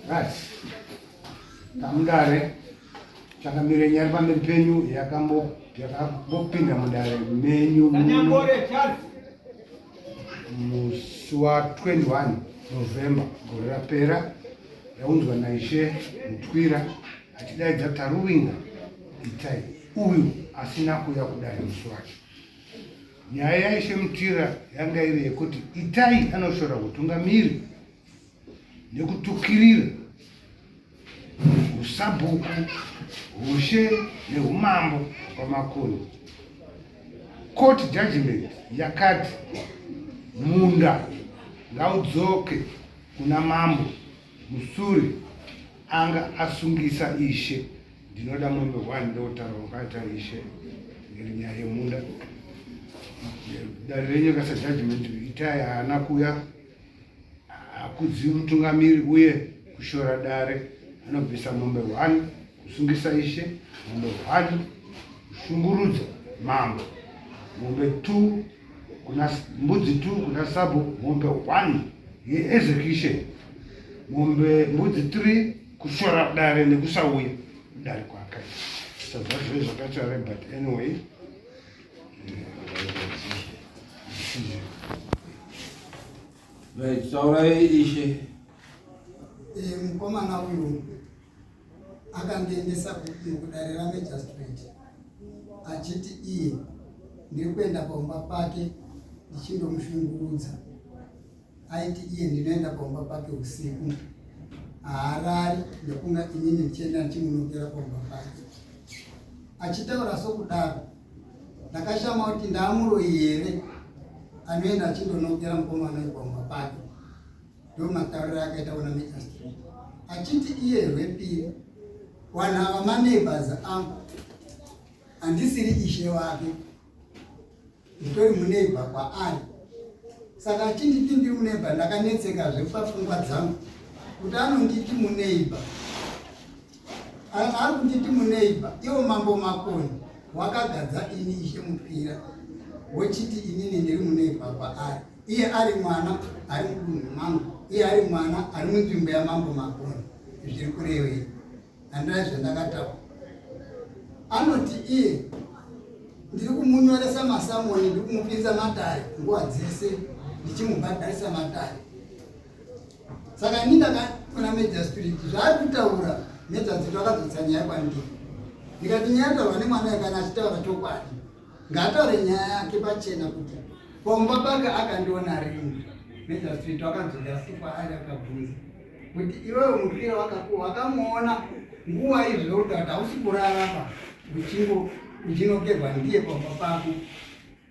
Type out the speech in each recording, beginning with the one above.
Right. Tamudare changamire nyari pamberi penyu yakambo yakambopinda mudare menyu muno musi wa 21 November gore rapera yaunzwa naIshe Mutwira achidaidza Taruvinga Itai uyu asina kuuya kudare musi wacho. Nyaya yaIshe Mutwira yanga iri yekuti Itai anoshora hutungamiri nekutukirira husabhuku, hushe nehumambo hwaMakoni. Court judgment yakati munda ngaudzoke kuna mambo Musuri anga asungisa ishe. Ndinoda mombe one ndotaura wakaita ishe iri nyaya yemunda. Dare renyu rakaisa judgment Itai haana kuya hakudzi mutungamiri uye kushora dare anobvisa mombe one kusungisa ishe mombe one kushungurudza mambo mombe two kuna mbudzi two kuna sabo mombe one yeexecution mombe mbudzi three kushora dare nekusauya dare kwakaita sazvazve zvakachare but anyway. Right, taurai ishe. Eh, mukomana uyu akandiendesa kudare ramagistrate achiti iye ndiri kuenda paumba pake ndichindomushungurudza. Aiti iye ndinoenda paumba pake usiku haarari ndokunga inini ndichienda ndichimunokera paumba pake. Achitaura sokudaro ndakashama kuti ndaamuroyi here anoenda achindonokera mukomana uyu paumba pake. Ndomatauriro akaita kuna magistrate achiti iye rwepiri vanhu ava maneighbors angu handisiri ishe wake nditori muneighbor kwaari saka achinditi ndiri muneighbor ndakanetseka zvepafungwa dzangu kuti anonditi muneighbor ari kunditi muneighbor iwo mambo Makoni wakagadza ini ishe Mupira wochiti inini ndiri muneighbor kwaari iye ari mwana ari mudunhu mangu iye ari mwana ari munzvimbo yamambo Makoni zviri kurevei handina zvandakataura anoti iye ndiri kumunyoresa masamoni ndiri kumupinza matare nguva dzese ndichimubhadharisa matare saka ini ndakaona magistrate zvaari kutaura magistrate akadzotsa nyaya kwandiri ndikati nyaya taurwa nemwana uyu kana achitaura chokwadi ngaataure nyaya yake pachena kuti paumba pake akandiona rini magistrate akadzokera futi kwaari akabvunza kuti iwewe mupira wakapuwa wakamuona nguva izvi zvokuti kuti hausi kurara pa uchingo uchinokerwa ndiye pamba pako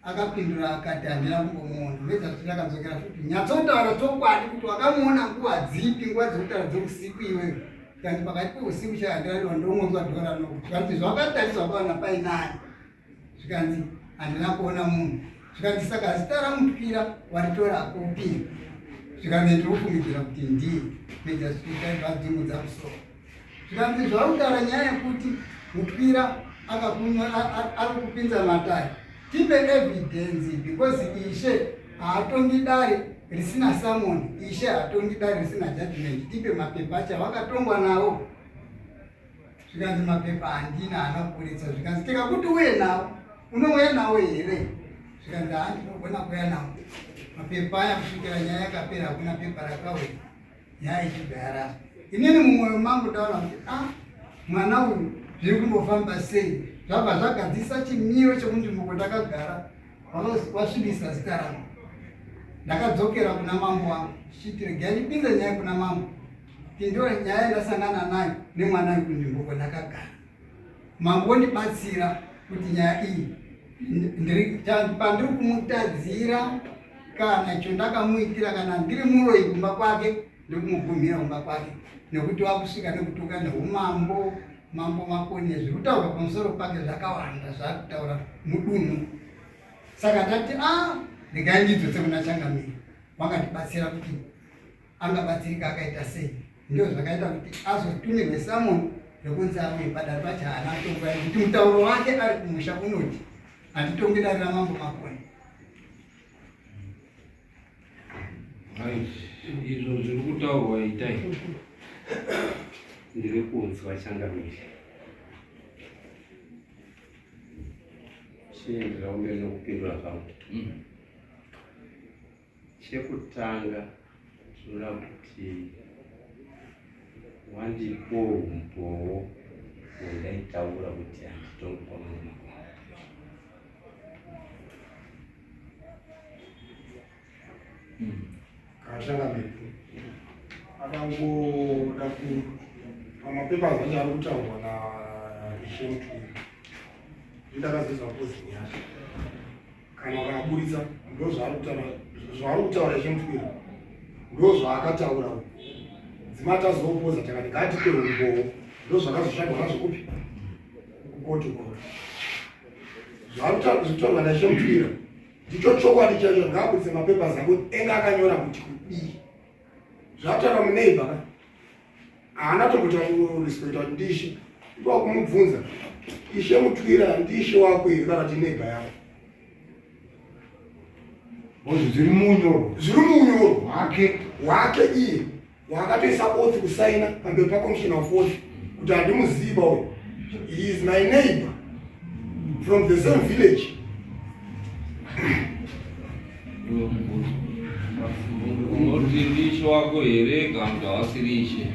akapindura akati handina kumbomuona magistrate akadzokera futi nyatsotaura chokwadi kuti wakamuona nguva dzipi nguva dzekutaura dzeusiku iwewe kanti pakati peusiku chahandiraiwa ndomonzwa dhora nokuti kanti zvakatariswa kwaona painani zvikanzi handina kuona munhu zvikanzi saka zita raMutwira waritora kupi zvikanzi ndinofungidzira kuti ndiye magistrate vadzungudza musoro zvikanzi zvautaura nyaya yekuti Mutwira ari kupinza matare tipe evidence because ishe haatongi dare risina summon ishe haatongi dare risina judgment tipe mapepa acho awakatongwa nawo zvikanzi mapepa handina haana kuburitsa zvikanzi tikakuti uye nawo unouya nawo here zvikanzi haa ndinogona kuuya nawo mapepa aya kusvikira nyaya yakapera hakuna pepa rakauya nyaya ichibva yarasa inini mumwoyo mangu ndaona kuti a ah, mwana uyu zviri kumbofamba sei zvabva zvagadzisa chimiro chekunzvimbo kwandakagara wasvibisa zita rangu ndakadzokera kuna mambo wangu ndichiti regai ndipinze nyaya kuna mambo ndiyo nyaya yandasangana nayo nemwana wekunzvimbo kwandakagara mambo wondibatsira kuti nyaya iyi pandiri kumutadzira kana icho ndakamuitira kana ndiri muroyi kumba kwake ndiri kumugumhira kumba kwake nekuti wakusvika nekutuka neumambo mambo Makoni zviri kutaurwa pamusoro pake zvakawanda zvaari kutaura mudunhu saka ndati a ah, regai ndidzotse kuna changamire wangandibatsira kuti angabatsirika akaita sei ndio zvakaita kuti azotumirwe summon rekunzi auye padare pacho haana kutongwa nekuti mutauro wake ari kumusha unoti handitongi dare ramambo Makoni. Right. Izvo zviri kutaurwa itai. Ndiri kunzwa changamire. Chienderawo mberi nokupindura zvangu. Chekutanga tinoda kuti wandipowo umbowo wendaitaura kuti handitongi kwamambo Makoni. Kachangamire akangoda ku pamapepa acho ari kutaurwa naIshe Mutwiri ndakazizwa pozini yacho kana ukaburitsa ndozvaari kutaura zvaari kutaura Ishe Mutwiri ndozvaakataura dzima tazopoza takati ngatipe umbowo ndozvakazoshandwa nazvo kupi kukoti uko zvaari kutaurwa naIshe Mutwiri ndicho chokwadi chacho ngaabudise mapapers ako enge akanyora kuti kudii zvataura muneighbor ka haana tombotaurespecta kuti ndiishe ipa kumubvunza ishe mutwira ndiishe wako here kana kuti neighbor yako Bozvo zviri muunyoro zviri muunyoro hwake hwake iye waakatoisa oath kusaina pamberi pacommissioner of oath kuti handimuziva uyu he is my neighbor from the same village Unoti ndishe wako here kana kuti haasiri ishe?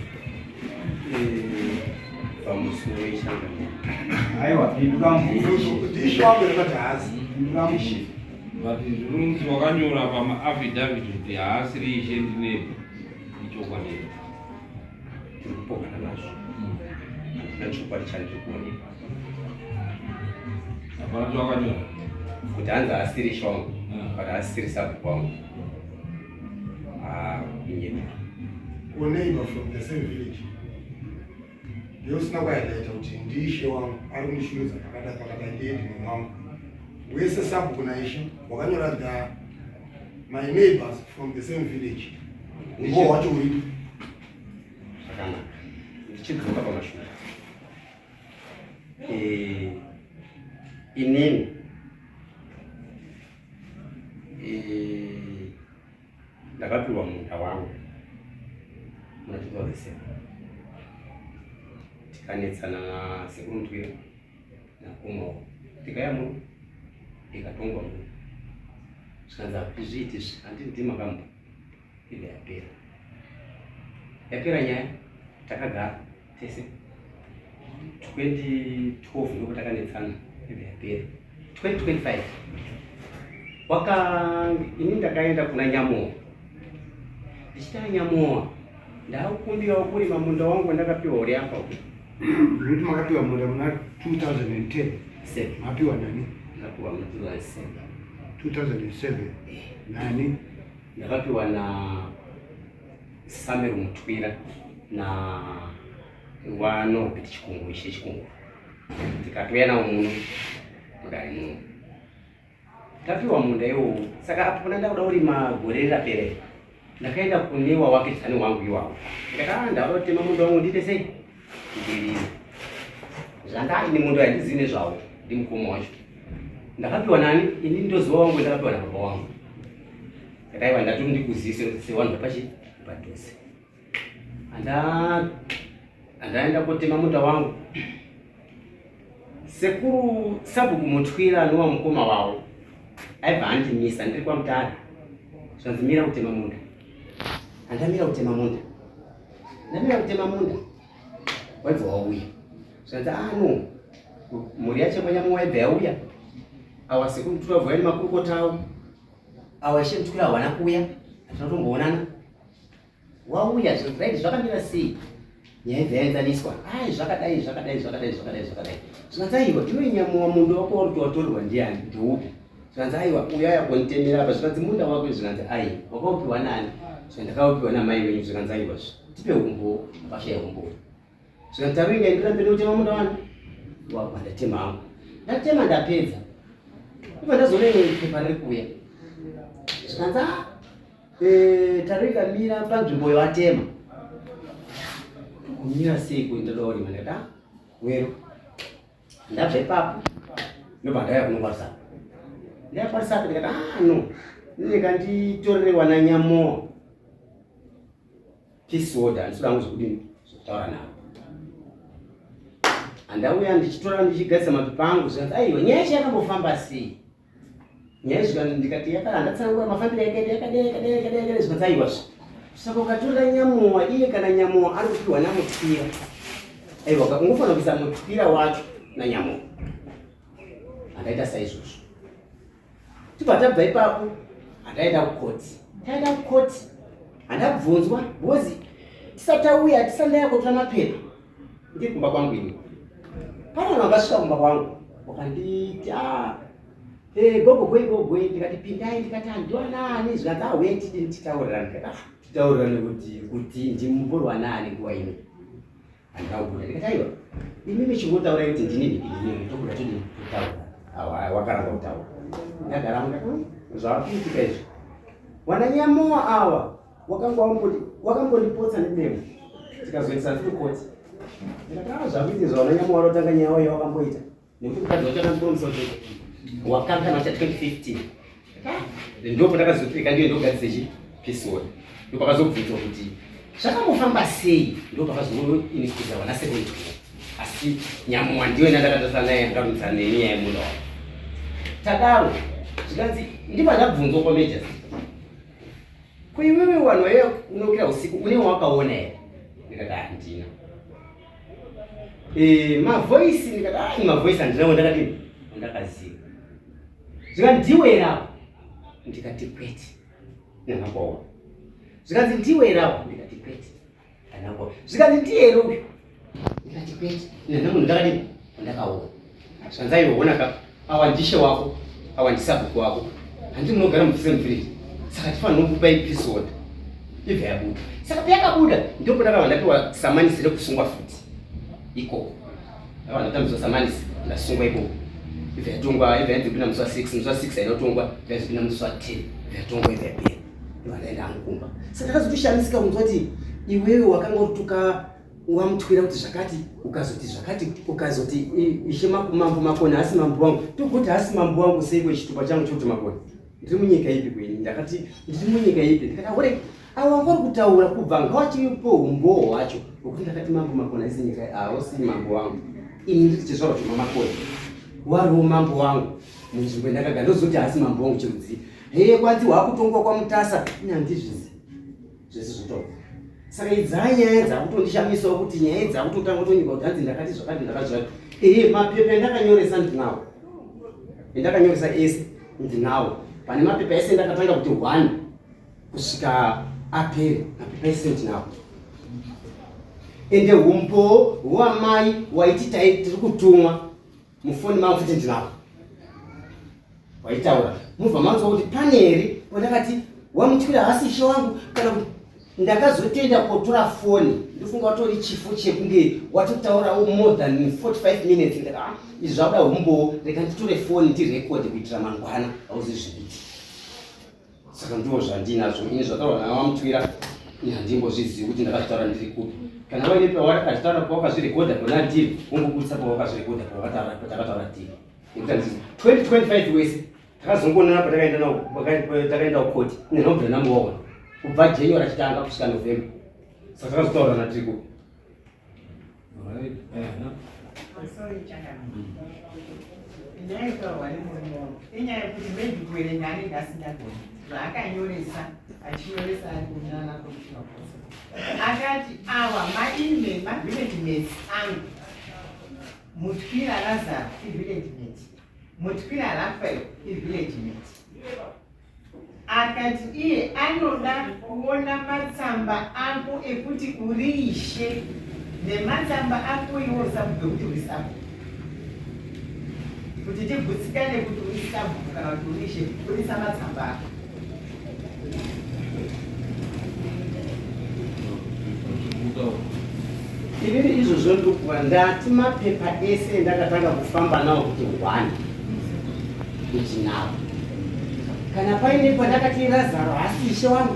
Pamusoro ichangamire. Aiwa, pinduka mubvunzo. Ndishe wako here kuti haasi? Pinduka mubvunzo. But zvinonzi wakanyora pamaaffidavit kuti haasiri ishe ndinebva ichokwadi here? Tiri kupokana nazvo. Handina chokwadi chandiri kuonekwa. Hapana chawakanyora. Kuti hanzi haasiri ishe wangu, but haasiri sabhuku wangu. Ah, kunyepa. Or neighbor from the same village. Ndiye usina kuhighlighta kuti ndiishe wangu ari kundishungudza pakadai pakadai ndiye ndimwe wangu. Wese sabhuku naishe wakanyora the my neighbors from the same village. Umbowo wacho uripo. Zvakanaka. Ndichidzoka pamashure. Inini ndakapiwa munda wangu muna 2007 tikanetsana nasekuru Mutwira nakomawo tikaya muno ikatongwa muno zvikanzi hazviiti izvi handiti ndimakamupa ibva yapera yapera nyaya takagara tese 2012 ndipo takanetsana ibva yapera 2025 waka ini ndakaenda kuna Nyamowa ndichitaya Nyamowa ndakukumbirawo kurima munda wangu wandakapiwa uri apa uku. Ndinoti makapiwa munda muna 2010 Seven. mapiwa nani? Ndakapiwa muna 2007. 2007 nani? Ndakapiwa na Samuel Mutwira na waNorbert Chikungu, Ishe Chikungu. Tikatouya nawo muno mudare muno. Tapiwa munda iwowo. Saka apo pana ndakuda kurima gore rapera iri. Ndakaenda kune wawakidzani wangu iwawo. Ndikati ah ndakuda kutema munda wangu ndiite sei? Ndirime. Zvanga ini munda handizivi nezvawo ndimukoma wacho. Ndakapiwa nani? Ini ndoziva wangu ndakapiwa nababa wangu. Ndakati aiwa ndati ndikuzivise sevanhu vapachi padhuze. Andaenda kotema munda wangu. Sekuru sabhuku Mutwira anova mukoma wavo aibva andimisa ndiri kwaMutare zvanzi mira kutema munda. Andamira kutema munda. Ndamira kutema munda. Waibva wauya. Zvanzi ah no. Mhuri yacho kwanyamuwa yaibva yauya. Awa sekuru Mutwira vauya nemakurukota avo. Awa ishe Mutwira hawana kuuya. Hatina kutomboonana. Wauya zvinhu right zvakamira sei? Nyaya ibva yaenzaniswa. Ai zvakadai zvakadai zvakadai zvakadai zvakadai. Zvikanzi aiwa iwe Nyamuwa munda wako wauri kuti watorerwa ndiani ndeupi? Zvikanzi aiwa uyo aya konditemera apa zvikanzi munda wako zvikanzi ai wakaupiwa nani? Zvikanzi ndakaupiwa namai wenyu zvikanzi aiwa zve tipe umbowo akashaya umbowo. Zvikanzi taringa ndirambe ndikutema munda wani wako ndatema hangu. Ndatema ndapedza. Ibva ndazoona imwe pepa riri kuuya. Zvikanzi ah Taringa mira panzvimbo yawatema. Kumira sei kuenda dorima ndakati ah wero. Ndabva ipapo ndobva ndauya kuno kwaRusape. Ndauya kwaRusape ndikati ah no. Ndinenge nditorere wana Nyamowa. Peace order handisi kuda hangu zvekudini Taura navo. Andauya ndichitora ndichigadzisa mapepa angu zvikanzi aiwa nyaya yacho yakambofamba sei? Nyaya zvika ndikati yakana ndatsanangura mafambiro yakaita yakadai yakadai yakadai yakadai zvikanzi aiwa zve. Saka ukatorera Nyamuwa iye kana Nyamuwa ari kupiwa naMutwira. Aiwa ungofanira kuisa Mutwira wacho naNyamuwa. Andaita saizvozvo. Tibva tabva ipapo handaenda kukoti. Taenda kukoti handabvunzwa because tisati tauya tisati ndaya kotora mapepa ndiri kumba kwangu ini. Pane vanhu vakasvika kumba kwangu wakanditi ah, eh, gogo goi gogoi ndikati pindai ndikati handiwanani zvikanzi ah, wait titaurirane ndikati ah, titaurirane kuti kuti ndimumborwa nani nguva ino Handina kubuda ndikati aiwa imimi chingotaurai kuti ndini ndini tobuda todini totaura. Awa wakaramba kutaura. Ndagara ndikati zvakuitika izvi. Wananyamoa awa wakanga wamboti wakambondipotsa nedemo tikazoendesa tiri koti. Ndikati ah zvakuitika izvi wananyamoa vanotanga nyaya yawo yawakamboita. Nekuti mukadzi wacho akandipromisa kuti wakanganwa cha 2015. Ndipo pandakazoti kandiye ndogadzise chi peace order. Ndipo pakazobvunzwa kuti zvakambofamba sei ndipo pakazoinspector wana second asi Nyamuwa ndiwe ndandakatarisana naye akarudzana neni nyaya yemunda wako. Tadaro zvikanzi ndipo ndabvunzwa kwa major. Ko iwewe wanhu waiva unokira usiku une wawakaona here? Ndikati handina. Eh, mavoice ndikati ah mavoice handina wandakadini wandakaziva. Zvikanzi ndiwe here apo? Ndikati kwete. Ndakakuona. Zvikanzi ndiwe here apo? Ndikati kwete. Ndakakuona. Zvikanzi ndiye here uyu? Ndikati kwete. Nana munhu ndakadini wandakaona. Zvikanzi aiwa ona ka awa ndishe wako awa ndisabhuku wako handi munogara mufise mufiriji saka tifanira kukupa ipeace order ibva yabuda saka payakabuda ndipo ndakabva ndapiwa samanisi rekusungwa futi ikoko ndakabva ndatambidzwa samanisi ndasungwa ikoko ibva yatongwa ibva yanzi kupinda musi wa 6 musi wa 6 hainotongwa ibva yazopinda musi wa 10 ibva yatongwa ibva yapera ibva ndaenda hangu kumba saka ndakazotoshamisika kunzwa kuti iwewe wakanga urituka wamutwira kuti zvakati ukazoti zvakati ukazoti ishe mambo Makoni haasi mambo wangu togoti haasi mambo wangu seiko chitupa changu chokuti Makoni ndiri munyika ipi kweni ndakati ndiri munyika ipi ndikati aure awa wanga uri kutaura kubva ngawachipo umbowo hwacho wekuti ndakati mambo Makoni haisi nyika hausi mambo wangu ini ndiri chizvarwa chemamakoni wariwo mambo wangu munzvimbo yandakagara ndozoti haasi mambo wangu chirudzii heye kwanzi wakutongwa kwaMutasa ini handizvizi zvese zvotaura saka idzaa nyaya dzakutondishamisawo kuti nyaya dzakutotanga kutonyika kuti hanzi ndakati zvakati ndakati zvakati ehe mapepa endakanyoresa ndinawo endakanyoresa ese ndinawo pane mapepa ese ndakatanga kuti one kusvika apere mapepa ese ndinawo ende umbowo hwamai waiti tiri kutumwa mufoni mangu futi ndinawo waitaura mubva manzwa kuti pane here wandakati wamutyira hasi ishe wangu kana kuti ndakazotenda kotora foni ndofunga watori chifo chekunge watotaurawo more than 45 minutes ndika ah, izvi zvakuda umbowo rega nditore foni ndirekode kuitira mangwana hauzizviiti saka ndiwo zvandinazvo ini zvataurwa navamutwira handimbozvizivi kuti ndakazvitaura ndiri kupi kana waine pawakazvitaura pawakazvirekodha pona ndiri wongobudisa pawakazvirekodha patakataura tiri nekuti 2025 wese takazongonana patakaenda nawo takaenda kukoti nenhobvira nambowaona kubva January achitanga kusvika November saka takazotaurana tiri kupi. Sorry, Changamire. Nyaya itaurwa nemurume wangu inyaya yekuti maybe kuverenga anenge asingagoni zvaakanyoresa achinyoresa ari kunana commissioner akati awa maime mavillage mates angu Mutwira Lazaro ivillage mate Mutwira Rafael ivillage mate akati iye anoda kuona matsamba ako ekuti uri ishe nematsamba ako iwo sabhuku ekuti uri sabhuku kuti tigutsikane kuti uri sabhuku kana kuti uri ishe budisa matsamba ako. Inini izvozvo ndikuva ndati mapepa ese ndakatanga kufamba nawo kuti one ndinawo kana paine pandakati Razaro hasi ishe wangu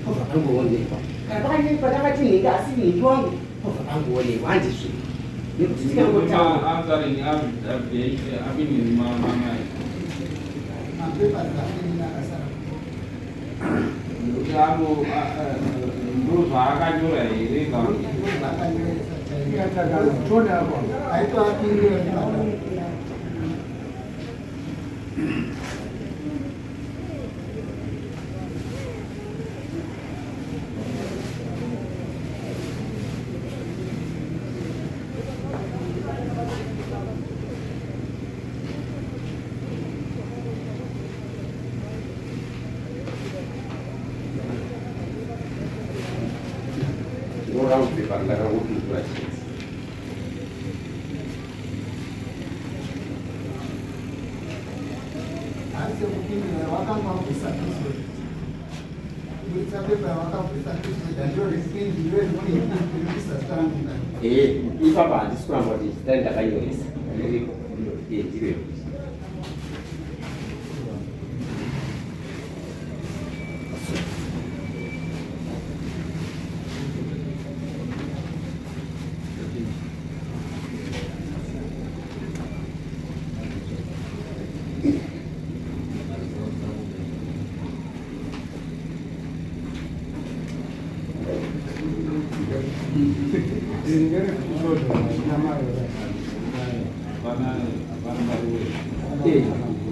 pobva pangoonekwa kana paine pandakati nhingi hasi nhingi wangu pobva pangoonekwa handizvo nekuti tikangotaura Answering affidavit, I mean, Mapepa akafirina akasara. Nekuti ano ndo zvaakanyora here kana Ndozvaakanyora. Toda ako. Aitoapindura ndimata. Ndinorangu pepa randakangopindura chete. Haisi kupindura, wakanga wabvisa piso. Buritsa pepa wakabvisa piso, ndiro ripindi, ndiro rinobvisa zita rangu ngani. Ipapa handisi kuramba kuti zita ndakanyoresa ririko. Ndiro. Ndingerekusodha hazvina mari. Hapana, hapana mari.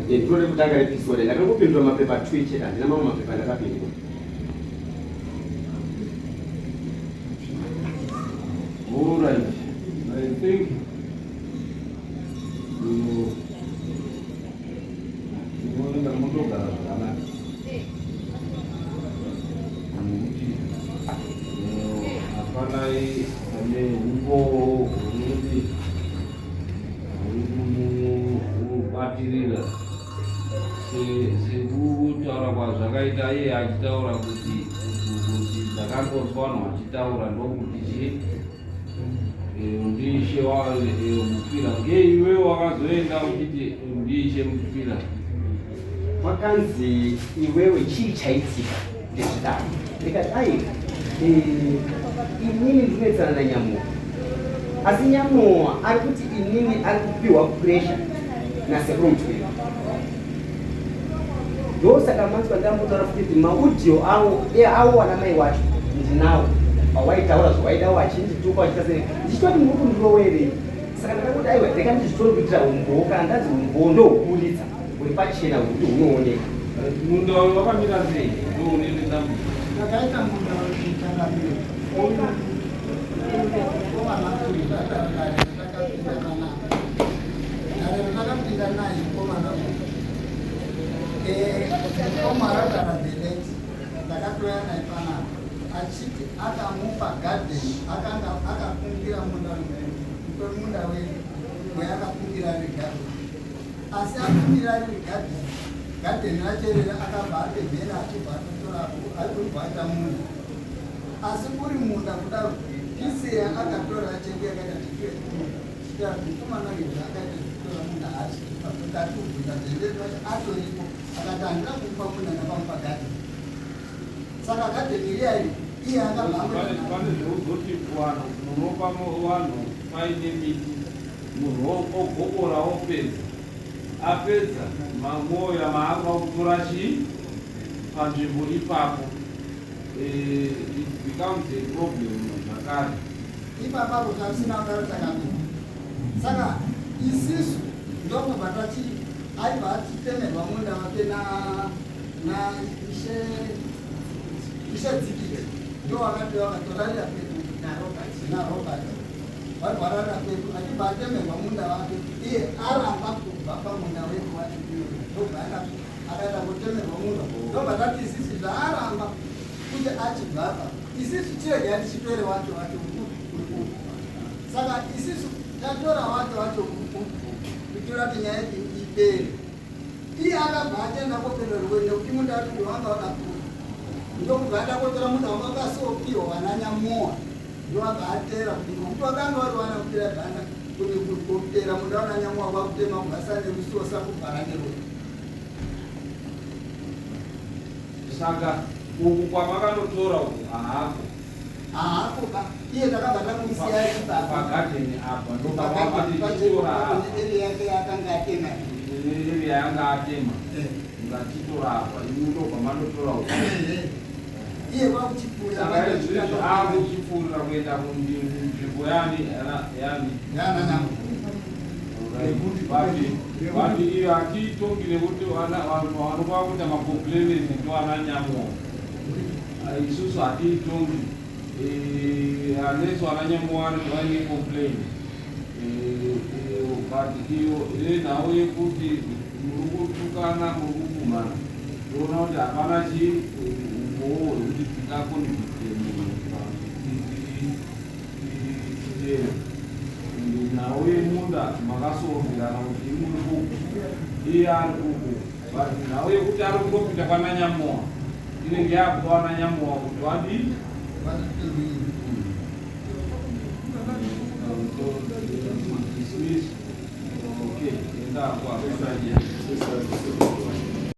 Ndiro rekutanga repisode. Ndakangopindura mapepa 2 chete, handina mamwe mapepa ndakapindura. All right. I think you unoenda motogara zvakanaka. Nokuti hapana pane umbowo hunoti hubatirira sekutaura kwazvakaita iye achitaura kuti ndakangonzwa vanhu vachitaura ndokuti chii, ndiishe Mupira. Ngeiwe wakazoenda uchiti ndiishe Mupira? Wakanzi iwewe chii chaitika ndezvidaro. Ndikati aiwa, inini ndinetsana naNyamuwa, asi Nyamuwa ari kuti inini ari kupiwa pressure nasekuru Mutwira. Ndosaka manzwa ndambotaura futi kuti maaudio awo awo ana mai wacho ndinawo, pawaitaura zvawaidawo achindituka achiita sei, ndichitoti muri kundirowerei. Saka ndakangoti aiwa, rega ndizvitore kuitira umbowo. Kana ndanzi umbowo ndohuburitsa uri pachena hwekuti hunooneka. Munda uyu wakamira sei? Ndounene dambudziko. Takaita munda wechitangamiro. Mukomana uyu dare ratakapinda naye. Dare ratakapinda naye mukomana uyu. Mukoma Ragara the late, ndakatouya naye panapa achiti akamupa gadheni, akanga akakumbira munda munda wedu weyakakumbira riri gadheni, asi akumbira riri gadheni, gadheni racho riri akabva apemhera achibva atotora achibva aita munda. Asi kuri munda kudaro, pisi yaakatora chete yakaita chitiwe chita mukomana uyu akaita kutora munda achitipa tatubvunza zvendetu vacho atoripo, akati handina kumupa munda, ndakamupa gadheni. Saka gadheni riya iri iye akabva Pane zveuzoti vanhu munopa vanhu paine miti, munhu ogokora opedza, apedza mamwoyo maanga kutora chii panzvimbo ipapo. It becomes a problem zvakare. Ipapapo tarisina kudaro takamira. Saka isisu ndokubva tati aibva atitemerwa munda wake na ishe Dzikiti, ndo wakati wakatorarira pedu naRobert, vari vararira pedu, achibva atemerwa munda wake, iye aramba kubva pamunda wedu wacho. Ndobva akaenda kutemerwa munda. Ndobva tati isisi zvaaramba kuti achibvapa, isisu chirega tichitore wacho wacho uri uku. Saka isisu tatora wacho wacho uri uku kuitira kuti nyaya iyi ipere. Iye akabva atenda kopererwe nekuti munda wacho wanga wakakura, ndokubva ada kotora munda wanga wakasopiwa vana Nyamuwa. Ndowabva atera kuti ngokuti wakanga vari wana kupira ganda kuti kutera munda wana Nyamuwa kwakutema kubvasa nerusosa kubvara neroi. Saka uku kwamakanotora uku ahako? Haakoba, iye takabva tamusiya ipapa. Pagadheni apa ndopamati chitora apa. Area yake yakanga atema. Area yanga atema, ngatitora apa, imi ndobva mandotora uku. Iye kwakuchipfuurira. Saka izvezvi akuchipfuurira kuenda kunzvimbo yani yani Yana nyama. But iyo hatiitongi nekuti vanhu vanokwa kuita macomplaints ndo ana Nyamuwa. Isusu hatiitongi unless vana Nyamuwa vaine complaint. But iyo yenhau yekuti muri kutukana, muri kupumhana, toona kuti hapana chii umbowo hwekuti tingaconvicte munhu titero. Nhau yemunda makasoongerana kuti imuri kuku, iye ari kuku, but nhau yekuti ari kundopinda kwananyamuwa inenge yakuda vananyamuwa kuti vadii. Vatipindurire. So, dismiss. Okay, enda kwa.